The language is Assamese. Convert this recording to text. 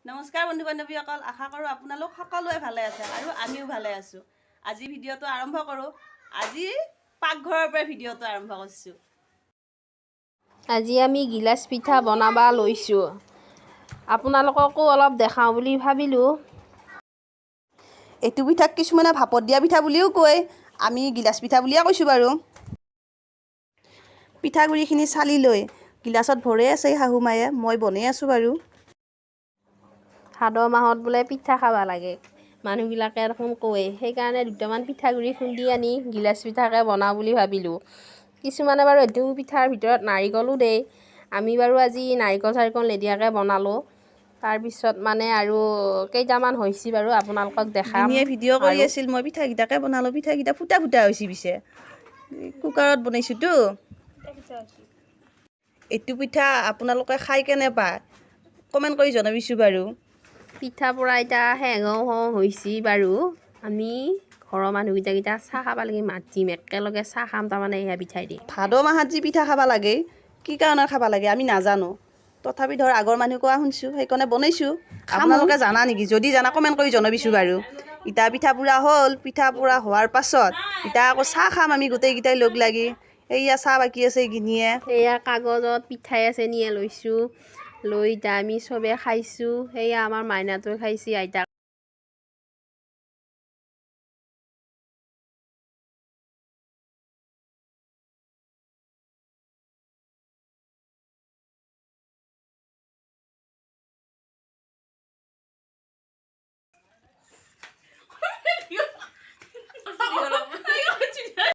নমস্কাৰ বন্ধু বান্ধৱীসকল, আশা কৰোঁ আপোনালোক সকলোৱে ভালে আছে আৰু আমিও ভালে আছোঁ। আজি ভিডিঅ'টো আৰম্ভ কৰোঁ। আজি পাকঘৰৰ পৰাই ভিডিঅ'টো আৰম্ভ কৰিছোঁ। আজি আমি গিলাচ পিঠা বনাব লৈছোঁ। আপোনালোককো অলপ দেখাওঁ বুলি ভাবিলোঁ। এইটো পিঠাক কিছুমানে ভাপত দিয়া পিঠা বুলিও কয়। আমি গিলাচ পিঠা বুলিয়ে কৈছোঁ বাৰু। পিঠাগুড়িখিনি চালি লৈ গিলাচত ভৰাই আছে শাহু মায়ে, মই বনাই আছোঁ বাৰু। ভাদ মাহত বোলে পিঠা খাব লাগে, মানুহবিলাকে দেখোন কয়। সেইকাৰণে দুটামান পিঠাগুড়ি খুন্দি আনি গিলাচ পিঠাকে বনাওঁ বুলি ভাবিলোঁ। কিছুমানে বাৰু এইটো পিঠাৰ ভিতৰত নাৰিকলো দিয়ে। আমি বাৰু আজি নাৰিকল চাৰিকল নিদিয়াকৈ বনালোঁ। তাৰপিছত মানে আৰু কেইটামান হৈছে বাৰু, আপোনালোকক দেখাম। বিনিয়ে ভিডিঅ' কৰি আৰু আছিল, মই পিঠাকেইটাকে বনালোঁ। পিঠাকেইটা ফুটা ফুটা হৈছে। পিছে কুকাৰত বনাইছোঁতো। এইটো পিঠা আপোনালোকে খাই কেনে পায়, কমেণ্ট কৰি জনাবিছোঁ বাৰু। পিঠা পোৰা এতিয়া শেষ হওঁ হওঁ হৈছে বাৰু। আমি ঘৰৰ মানুহকেইটা কেইটা চাহ খাব লাগি মাতিম, একেলগে চাহ খাম তাৰমানে এয়া পিঠাই দি। ভাদ মাহত যি পিঠা খাব লাগে, কি কাৰণত খাব লাগে আমি নাজানো। তথাপি ধৰ আগৰ মানুহ কোৱা শুনছোঁ, সেইকাৰণে বনাইছোঁ। আপোনালোকে জানা নেকি? যদি জানা, কমেণ্ট কৰি জনাবিছোঁ বাৰু। ইতা পিঠা পোৰা হ'ল। পিঠা পোৰা হোৱাৰ পাছত ইতা আকৌ চাহ খাম আমি গোটেইকেইটাই লগ লাগি। এইয়া চাহ বাকী আছে গিনিয়ে। সেয়া কাগজত পিঠাই আছে নিয়ে লৈছোঁ। লৈ এতিয়া আমি চবে খাইছোঁ। সেয়া আমাৰ মাইনাটোৱে খাইছে, আইতাক।